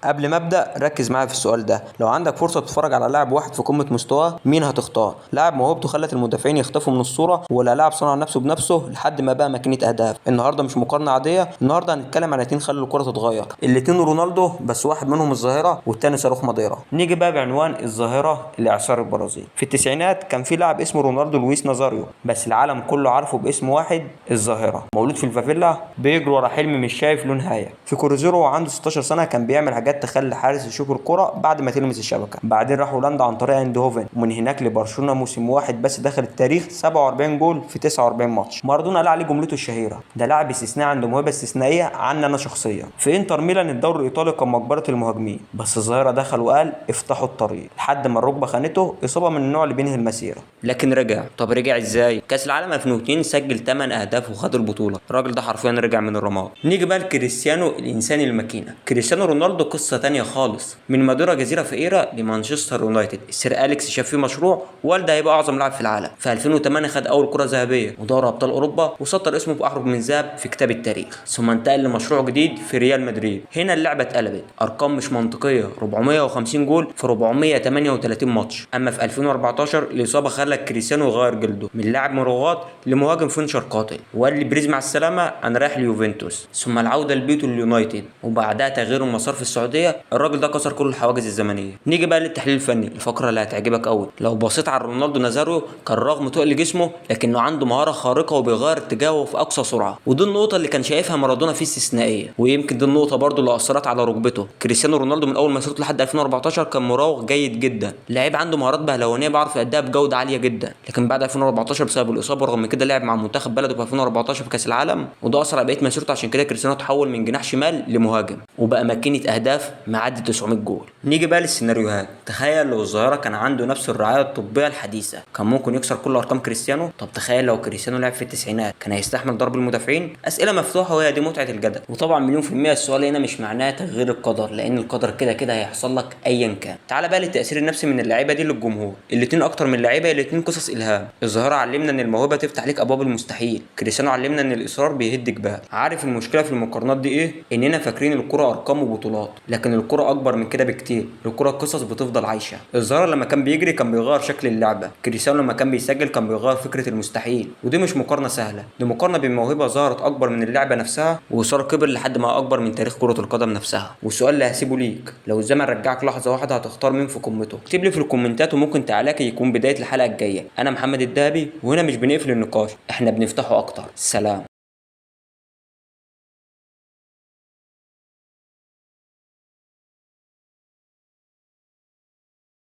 قبل ما ابدا ركز معايا في السؤال ده، لو عندك فرصة تتفرج على لاعب واحد في قمة مستواه مين هتختار؟ لاعب موهبته خلت المدافعين يختفوا من الصورة، ولا لاعب صنع نفسه بنفسه لحد ما بقى ماكينة اهداف؟ النهارده مش مقارنة عادية، النهارده هنتكلم على اتنين خلوا الكره تتغير، الاتنين رونالدو بس واحد منهم الظاهرة والتاني صاروخ ماديرا. نيجي بقى بعنوان الظاهرة لاعصار البرازيل. في التسعينات كان في لاعب اسمه رونالدو لويس نازاريو، بس العالم كله عارفه باسم واحد، الظاهرة. مولود في الفافيلا، بيجري ورا حلم مش شايف له نهاية. في كروزيرو وعنده 16 سنة كان بيعمل حاجات تخلي الحارس يشوف الكره بعد ما تلمس الشبكة. بعدين راح هولندا عن طريق اندهوفن، ومن هناك لبرشلونة. موسم واحد بس دخل التاريخ، 47 جول في 49 ماتش. مارادونا قال عليه جملته الشهيرة، ده لاعب استثنائي عنده موهبة استثنائية عني انا شخصيا. في انتر ميلان الدوري الايطالي كان مقبره المهاجمين، بس الظاهرة دخل وقال افتحوا الطريق، لحد ما الركبة خانته، اصابه من النوع اللي بينهي المسيرة. لكن رجع. طب رجع ازاي؟ كاس العالم 2002 سجل 8 اهداف وخد البطولة. الراجل ده حرفيا رجع من الرماد. نيجي بقى لكريستيانو الانسان الماكينة. كريستيانو رونالدو قصة تانية خالص، من مادورا جزيرة فقيرة لمانشستر يونايتد. السير اليكس شاف فيه مشروع وقال ده هيبقى اعظم لاعب في العالم. في 2008 خد اول كره ذهبية ودوري ابطال اوروبا، وسطر اسمه باحرف من ذهب في كتاب التاريخ. ثم انتقل لمشروع جديد في ريال مدريد. هنا اللعبة اتقلبت، ارقام مش منطقية، 450 جول في 438 ماتش. اما في 2014 الاصابة خلت كريستيانو يغير جلده من لاعب مراوغات لمهاجم finisher قاتل، وقال لبريز مع السلامة انا رايح ليوفنتوس. ثم العودة لبيته اليونايتد، وبعدها تغيير المسار في السعودية. الراجل ده كسر كل الحواجز الزمنية. نيجي بقى للتحليل الفني، الفقرة اللي هتعجبك قوي. لو بصيت على رونالدو نازاريو، كان رغم تقل جسمه لكنه عنده مهارة خارقة وبيغير اتجاهه في اقصى سرعة، ودي النقطة اللي كان شايفها مارادونا فيه استثنائية، ويمكن دي النقطة برضو اللي اثرت على ركبته. كريستيانو رونالدو من اول مسيرته لحد 2014 كان مراوغ جيد جدا، لعيب عنده مهارات بهلوانيه بيعرف يأديها بجوده عالية جدا، لكن بعد 2014 بسبب الاصابة، رغم كده لعب مع منتخب بلده في 2014 في كاس العالم، وده اثر على بقية مسيرته. عشان كده كريستيانو تحول من جناح شمال لمهاجم وبقى ماكينة اهداف معدي 900 جول. نيجي بقى للسيناريوهات. تخيل لو الظاهرة كان عنده نفس الرعاية الطبية الحديثة، كان ممكن يكسر كل ارقام كريستيانو. طب تخيل لو كريستيانو لعب في التسعينات، كان هيستحمل ضرب المدافعين؟ اسئلة مفتوحة وهي دي متعه الجدل. وطبعا مليون في المية السؤال هنا مش معناه تغيير القدر، لان القدر كده كده هيحصل لك ايا كان. تعال بقى للتاثير النفسي من اللعيبة دي للجمهور. الاتنين اكتر من لعيبة، الاتنين قصص الهام. الظاهرة علمنا ان الموهبة تفتح لك ابواب المستحيل، كريستيانو علمنا ان الاصرار بيهد جبال. عارف المشكلة في المقارنات دي ايه؟ اننا فاكرين الكره ارقام وبطولات، لكن الكره اكبر من كده بكتير. الكره قصص بتفضل عايشه. الظاهرة لما كان بيجري كان بيغير شكل اللعبة، كريستيانو لما كان بيسجل كان بيغير فكرة المستحيل. ودي مش مقارنة سهلة، دي مقارنة بين موهبة ظهرت اكبر من اللعبة نفسها واصرار كبر لحد ما اكبر من تاريخ كره القدم نفسها. والسؤال اللي هسيبه ليك، لو الزمن رجعك لحظة واحدة هتختار مين في قمته؟ اكتب لي في الكومنتات، وممكن تعليقك يكون بداية الحلقة الجاية. انا محمد الدهبي، وهنا مش بنقفل النقاش، احنا بنفتحه اكتر. سلام.